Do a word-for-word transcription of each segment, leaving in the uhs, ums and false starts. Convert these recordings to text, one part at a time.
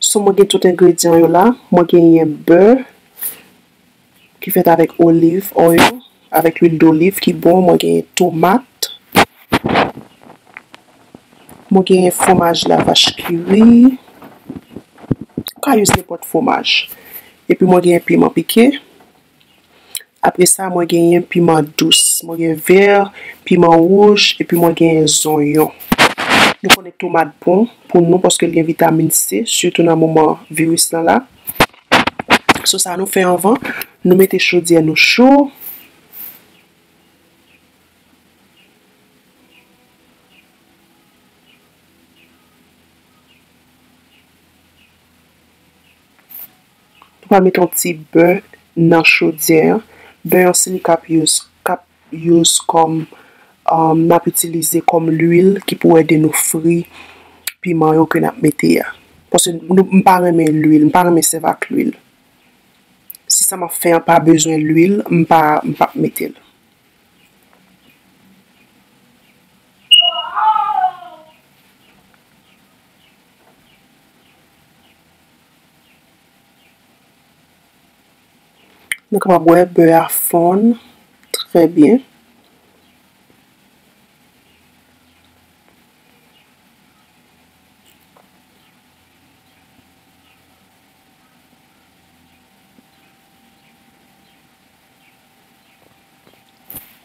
So, mwen gen tout engredyan yo la. Mwen genyen bè ki fèt avèk olive oil, avèk lwil doliv ki bon. Mwen genyen tomat. Mwen genyen fwomaj lavach kiri. Ou ka use nenpòt fwomaj. Epi mwen genyen piman pike. Apre sa, mwen genyen piman dous. Mwen gen vè, piman wouj, epi mwen genyen zonyon. Nou konnen tomat bon pou nou paske l gen vitamin C, sitou nan moman viris lan la. So sa nou fè anvan, nou mete chodyè nou cho. Nou pral mete yon ti bè nan chodyè an. Bè an se li k ap use, k ap use kòm, um, n ap itilize kòm lwil ki pou ede nou fri piman yo ke n ap mete a. Paske nou, m pa renmen lwil, m pa renmen sèvi ak lwil. Si sa m ap fè an pa bezwen lwil, m pa, m p ap mete l. Nou kapab wè bè a fonn trè byen.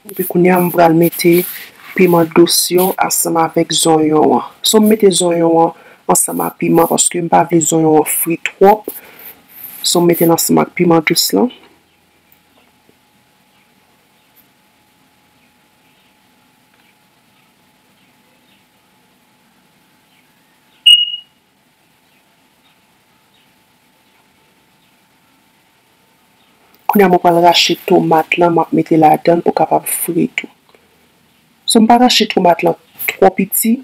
Epi kounye a, m pral mete piman dous yo ansanm avèk zonyon an. So, m mete zonyon an ansanm ak piman paske m pa vle zonyon an fri twòp. So, m mete l ansanm ak piman dous lan. Kounye a, mwen pral rache tomat lan, m ap mete ladan l pou kapab fri tou. So, m pa rache tomat lan twò piti,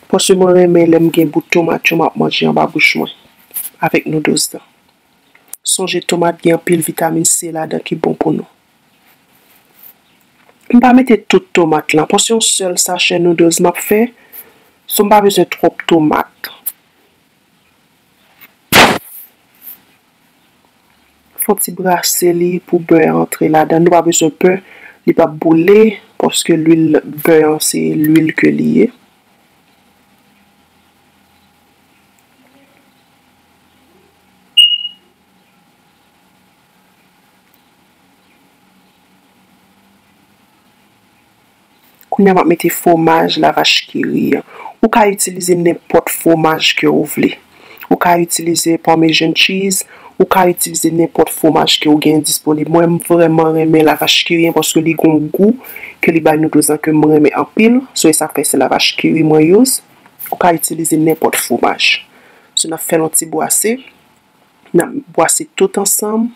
paske mwen renmen lè m gen bout tomat yo, m ap manje anba bouch mwen avèk noodles lan. Sonje tomat gen anpil vitamin C ladan ki bon pou nou. M pa mete tout tomat lan, paske yon sèl sachè noodles m ap fè, so m pa bezwen twòp tomat. Fè yon ti brase li pou bè a antre ladan. Nou pa bezwen pè, li p ap boule, paske lwil bè an se lwil ke li ye. Kounye a, m ap mete fwomaj lavach kiri an. Ou ka itilize nenpòt fwomaj ke ou vle. Ou ka itilize Parmesan cheese, ou ka itilize nenpòt fwomaj ke ou gen disponib. Mwen, m vrèman renmen lavach kiri an paske li gon gou ke li bay noodles lan ke m renmen anpil. So, e sa k fè se lavach kiri mwen use. Ou ka itilize nenpòt fwomaj. So, n ap fè l yon ti bwase. N ap bwase tout ansanm.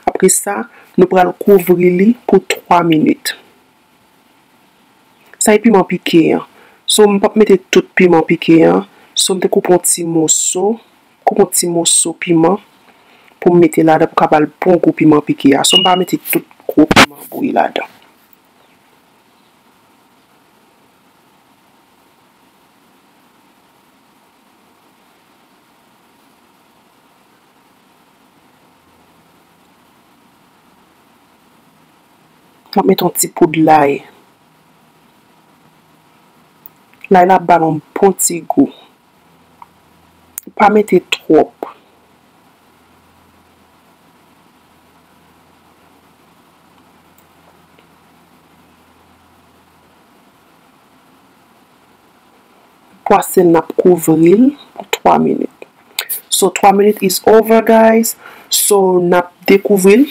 Apre sa, nou pral kouvri li pou twa minit. Sa e piman pike an. So, m p ap mete tout piman pike an. So, m te koupe yon ti moso, koupe yon ti moso piman pou m mete ladan pou ka ba l bon gou piman pike a. So, m pa mete tout gwo piman bouyi ladan. M ap mete yon ti poud lay. Lay la ap ba l yon bon ti gou. Pa mete twòp. Pwase l, n ap kouvri l pou twa minit. So, twa minit is over, guys. So, n ap dekouvri l.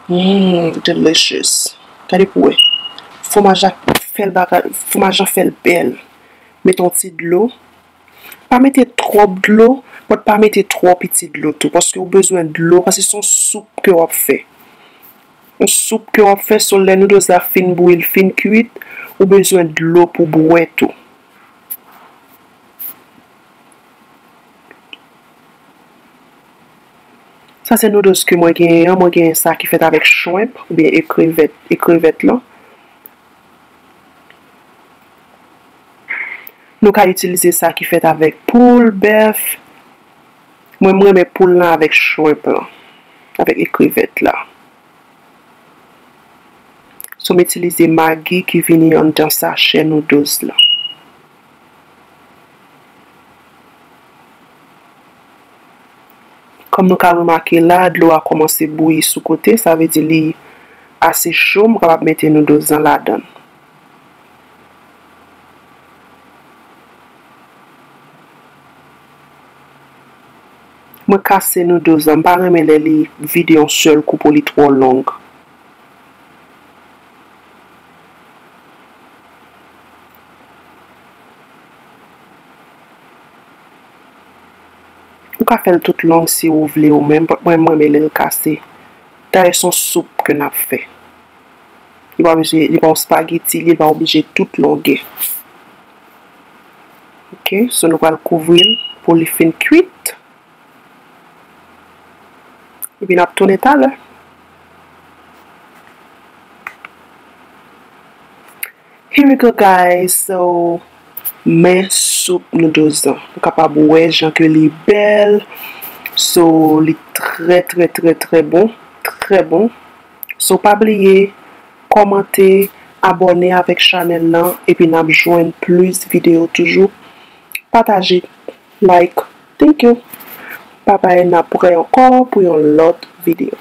Mm, delicious. Gade pou wè. Fwomaj la fè l bagay, fwomaj la fè l bèl. Mete yon ti dlo. Pa mete twòp dlo, but pa mete twò piti dlo tou, paske ou bezwen dlo, paske se yon soup ke w ap fè. Yon soup ke w ap fè, so lè noodles la fin bouyi, l fin kuit, ou bezwen dlo pou bwè tou. Sa se noodles ke mwen genyen an, mwen genyen sa ki fèt avèk shrimp oubyen ekrevèt, ekrevèt lan. Nou ka itilize sa ki fèt avèk poul, bèf, Mwen, m renmen poul lan avèk shrimp lan, avèk ekrevèt la. So, m itilize Maggi ki vini anndan sachè noodles lan. Kòm nou ka remake la, dlo a kòmanse bouyi sou kote, sa vle di li ase cho, m kapab mete noodles lan ladan l. Mwen kase noodles lan, m pa renmen lè li vide yon sèl kou pou li twò long. Ou ka fè l tout long si ou vle ou menm, but mwen, m renmen lè l kase. Dayè, se yon soup ke n ap fè. Li pa oblije, li pa yon spaghetti, li pa oblije tout longè. Ok, so nou pral kouvri l pou li fin kwit. Epi n ap tounen talè. Here we go, guys. So, men soup noodles lan. Nou kapab wè jan ke li bèl. So, li trè, trè, trè, trè bon. Trè bon. So, pa bliye kòmante, abòne avèk chanèl lan, epi n ap jwenn plis videyo toujou. Pataje, like. Thank you. Bye bye, n ap wè ankò pou yon lòt videyo.